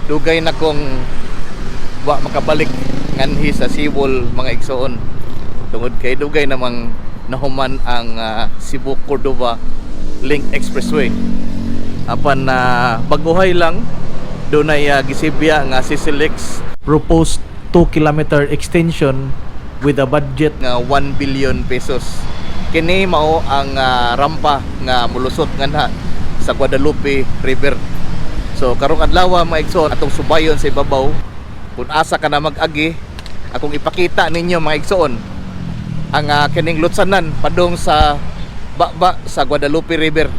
Dugay na kong wa makabalik nganhi sa seawall, mga igsoon, tungod kay dugay namang nahuman ang Cebu Cordova Link Expressway. Apan na baguhay lang dunay gisibya nga CCLEX proposed 2-kilometer extension with a budget nga 1 billion pesos. Kini mao ang rampa nga mulusot nganha sa Guadalupe River. So karong adlaw, mga igsoon, atong subayon sa ibabaw kung asa ka na mag-agi. Akong ipakita ninyo, mga igsoon, ang kining lutsanan padung sa baba sa Guadalupe River.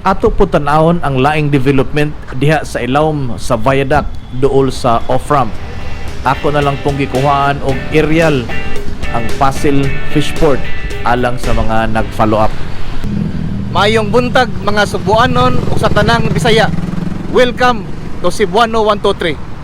Ato po tan-awon ang laing development diha sa ilawom sa viaduct duol sa off-ramp. Ako na lang pong gikuhaan og aerial ang Pasil Fishport alang sa mga nag-follow up. Mayong buntag, mga Sugbuanon ug sa tanang Bisaya. Welcome to Cebuano 123.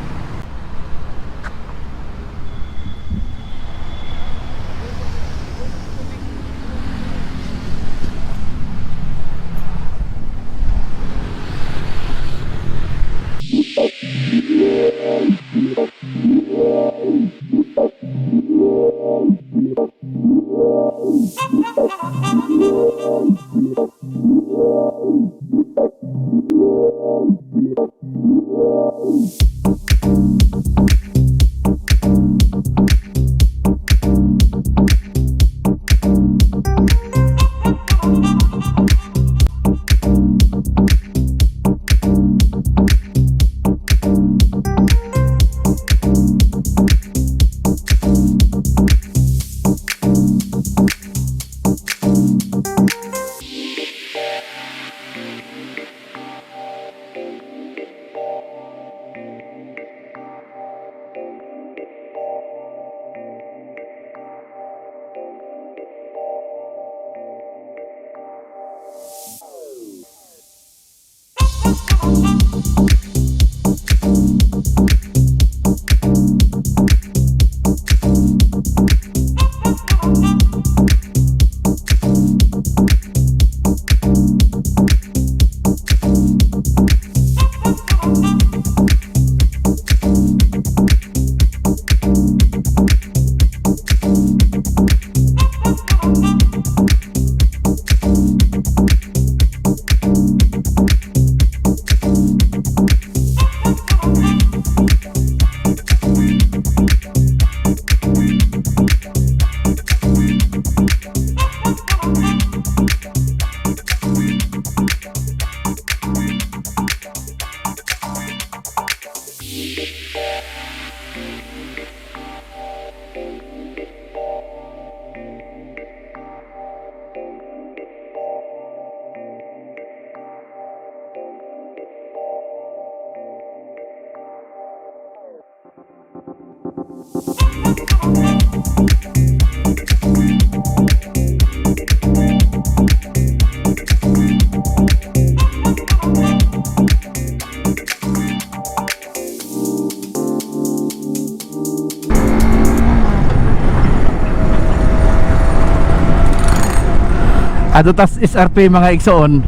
Adto tas SRP, mga igsoon,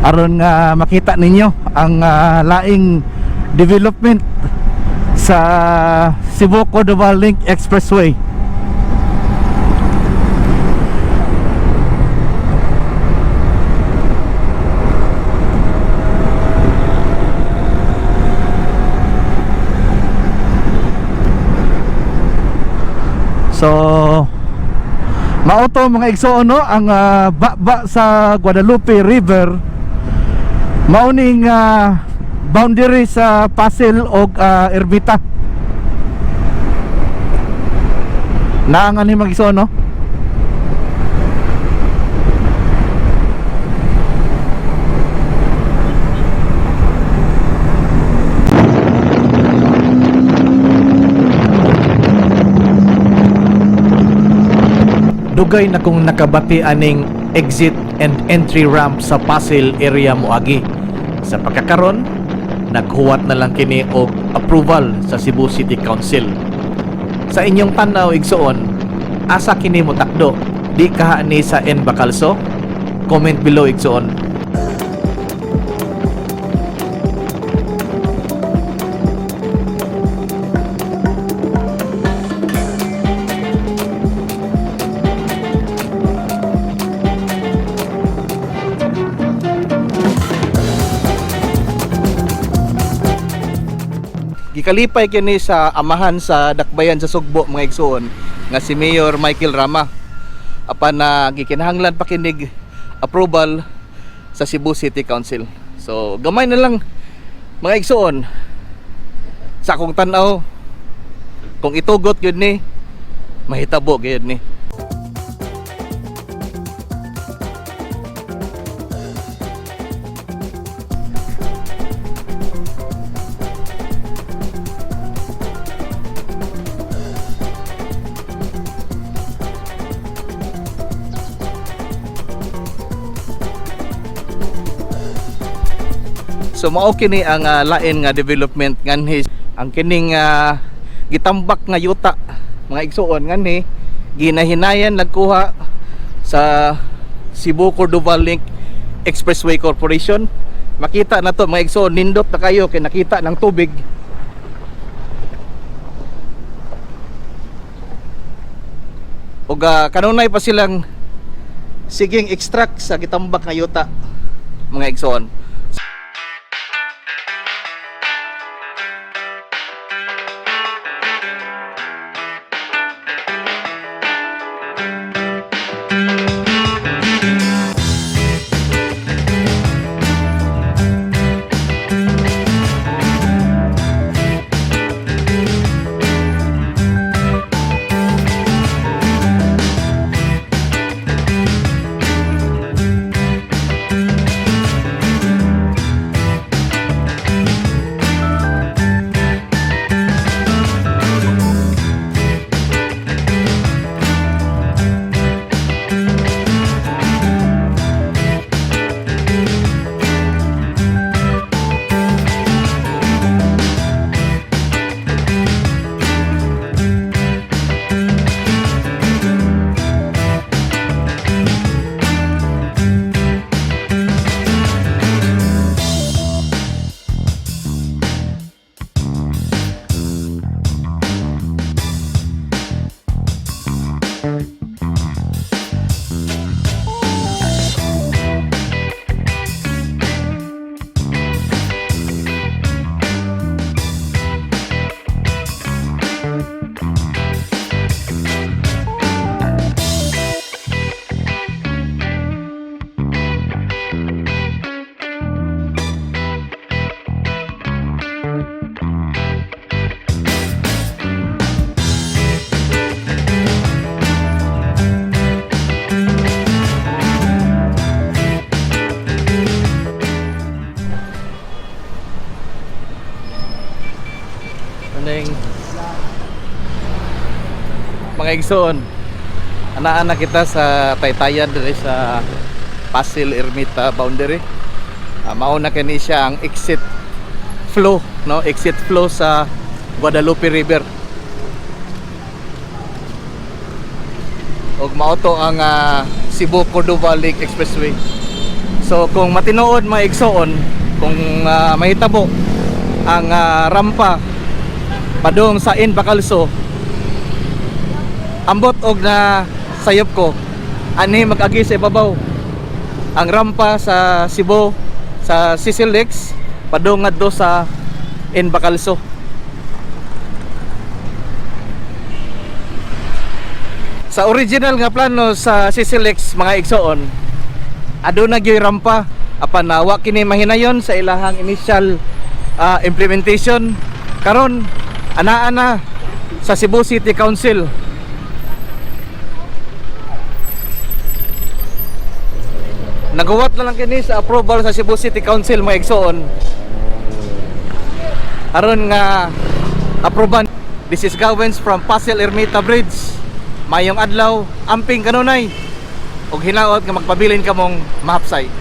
aron nga makita ninyo ang laing development sa Cebu Cordova Link Expressway. So mao to, mga igsoon, no, ang ba sa Guadalupe River. Mao ning boundary sa Pasil og Ermita. Naangan ni, mga igsoon, no. Dugay na kong nakabati aning exit and entry ramp sa Pasil area moagi. Sa pagkakaron, naghuwat na lang kini og approval sa Cebu City Council. Sa inyong tan-aw, igsoon, asa kini motakdo? Di kaha ni sa N. Bacalso? Comment below, igsoon. Gikalipay kini sa amahan sa dakbayan sa Sugbo, mga igsuon, nga si Mayor Michael Rama. Apan na gikinahanglan pa kinig approval sa Cebu City Council. So gamay na lang, mga igsuon, sa akong tan-aw, kung itugot gyud ni, mahitabo gyud ni. So mao kini ang lain nga development nganhi ang kining gitambak nga yuta, mga igsuon, nganhi ginahinayan nagkuha sa Cebu Cordova Link Expressway Corporation. Makita na to, mga igsuon, nindot na kayo kay nakita ng tubig. Ug kanunay pa silang siging extract sa gitambak nga yuta, mga igsuon. Aning mga igsoon, anaa na kita sa Taytayan diri sa Pasil Ermita boundary. Mao na kini siya ang exit flow, no? Exit flow sa Guadalupe River. Ug mao to ang Cebu Cordova Lake Expressway. So kung matinuod, mga igsoon, kung mahitabo ang rampa padung sa N Bacalso, ambot og na sayop ko, ani mag-agi sa ibabaw ang rampa sa Cebu, sa CCLEX, padung ngadto sa N Bacalso. Sa original nga plano sa CCLEX, mga igsoon, aduna gyoy rampa, apan wa kini mahinayon sa ilahang initial implementation. Karon anaa na sa Cebu City Council. Naguwat na lang kini sa approval sa Cebu City Council, mga igsoon, aron nga aproban. This is Gawens from Pasil Ermita Bridge. Mayong adlaw, amping kanunay ug hinaot nga magpabilin kamong mahapsay.